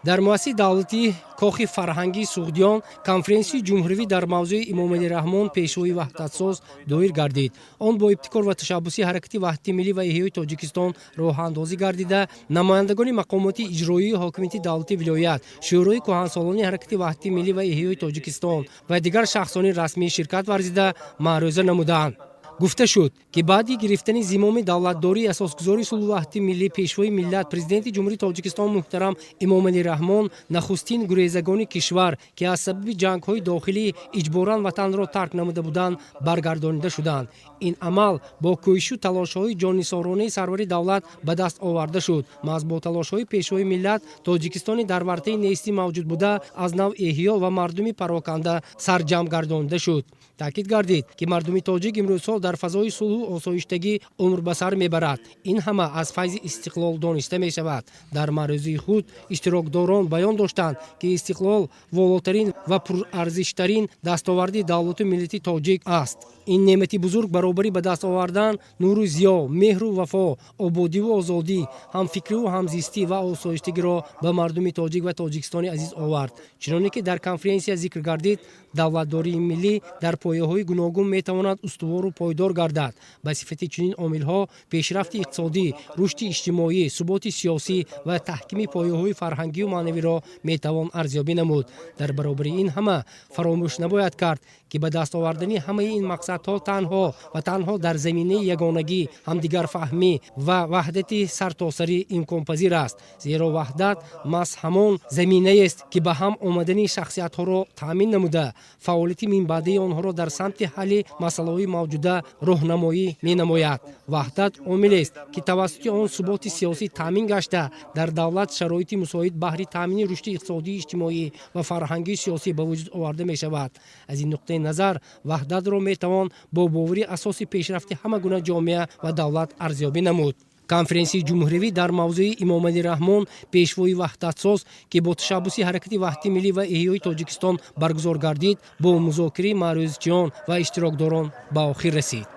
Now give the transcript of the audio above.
Дар муассисаи давлатии Кохи фарҳангии Суғдиён конференсияи ҷумҳуривӣ дар мавзӯи «Эмомалӣ Раҳмон, пешвои ваҳдатсоз» доир гардид. Он бо ибтикор ва ташаббуси Ҳаракати ваҳдати миллӣ ва эҳёи Тоҷикистон роҳандозӣ гардида, намояндагони мақомоти иҷроии ҳокимияти давлати вилоят, Шӯрои кӯҳансолони Ҳаракати ваҳдати миллӣ ва эҳёи Тоҷикистон ва дигар шахсони расмӣ ширкат варзида, маърӯза намуданд. Гуфта шуд, ки баъди гирифтани зимоми давлатдории асосгузори сулҳу ваҳдати миллӣ, пешвои миллат, Президенти Ҷумҳурии Тоҷикистон муҳтарам Эмомалӣ Раҳмон, нахустин гурезагони кишвар, ки аз сабаби ҷангҳои дохилӣ иҷборан ватанро тарк намуда буданд, баргардонида шуданд. Ин амал бо кӯшишу талошҳои ҷоннисоронаи сарвари давлат ба даст оварда шуд. Маҳз бо талошҳои пешвои миллат Тоҷикистони дар вартаи нестӣ мавҷуд буда аз нав эҳё ва мардуми пароканда сарҷамъ гардонида шуд. Таъкид гардид, ки мардуми тоҷик имрӯзҳо дар фазои сулҳу осоиштагӣ умр ба сар мебарад. Ин ҳама аз файзи истиқлол дониста мешавад. Дар маърӯзии худ иштирокдорон баён доштанд, ки истиқлол волотарин ва пурарзиштарин дастоварди давлату миллати тоҷик аст. Ин неъмати бузург баробари ба даст овардан нуру зиё, меҳру вафо, ободиву озодӣ, ҳамфикриву ҳамзистӣ ва осоиштагиро ба мардуми тоҷик ва Тоҷикистони азиз овард. Чуноне ки дар конференсия зикр гардид, давлатдории миллӣ дар пояҳои гуногун метавонад устувору пойдор гардад. Ба сифати чунин омилҳо пешрафти иқтисодӣ, рушди иҷтимоӣ, суботи сиёсӣ ва таҳкими пояҳои фарҳангию маънавиро метавон арзёбӣ намуд. Дар баробари ин ҳама фаромӯш набояд кард, ки ба даст овардани ҳамаи ин мақсадҳо танҳо ва танҳо дар заминаи ягонагӣ, ҳамдигарфаҳмӣ ва ваҳдати сартосарӣ имконпазир аст, зеро ваҳдат маҳз ҳамон заминаест, ки ба ҳам омадани шахсиятҳоро таъмин намуда, фаъолияти минбаъдаи онҳоро дар самти ҳалли масъалаҳои мавҷуда роҳнамоӣ менамояд. Ваҳдат омилест, ки тавассути он суботи сиёсӣ таъмин гашта, дар давлат шароити мусоид баҳри таъмини рушди иқтисодӣ, иҷтимоӣ ва фарҳангию сиёсӣ ба вуҷуд оварда мешавад. Аз ин нуқтаи назар ваҳдатро метавон бо боварӣ асоси пешрафти ҳама гуна ҷомеа ва давлат арзёбӣ намуд. Конференсияи ҷумҳуривӣ дар мавзӯи «Эмомалӣ Раҳмон, пешвои ваҳдатсоз», ки бо ташаббуси Ҳаракати ваҳдати миллӣ ва эҳёи Тоҷикистон баргузор гардид, бо музокираи маърӯзичиён ва иштирокдорон ба охир расид.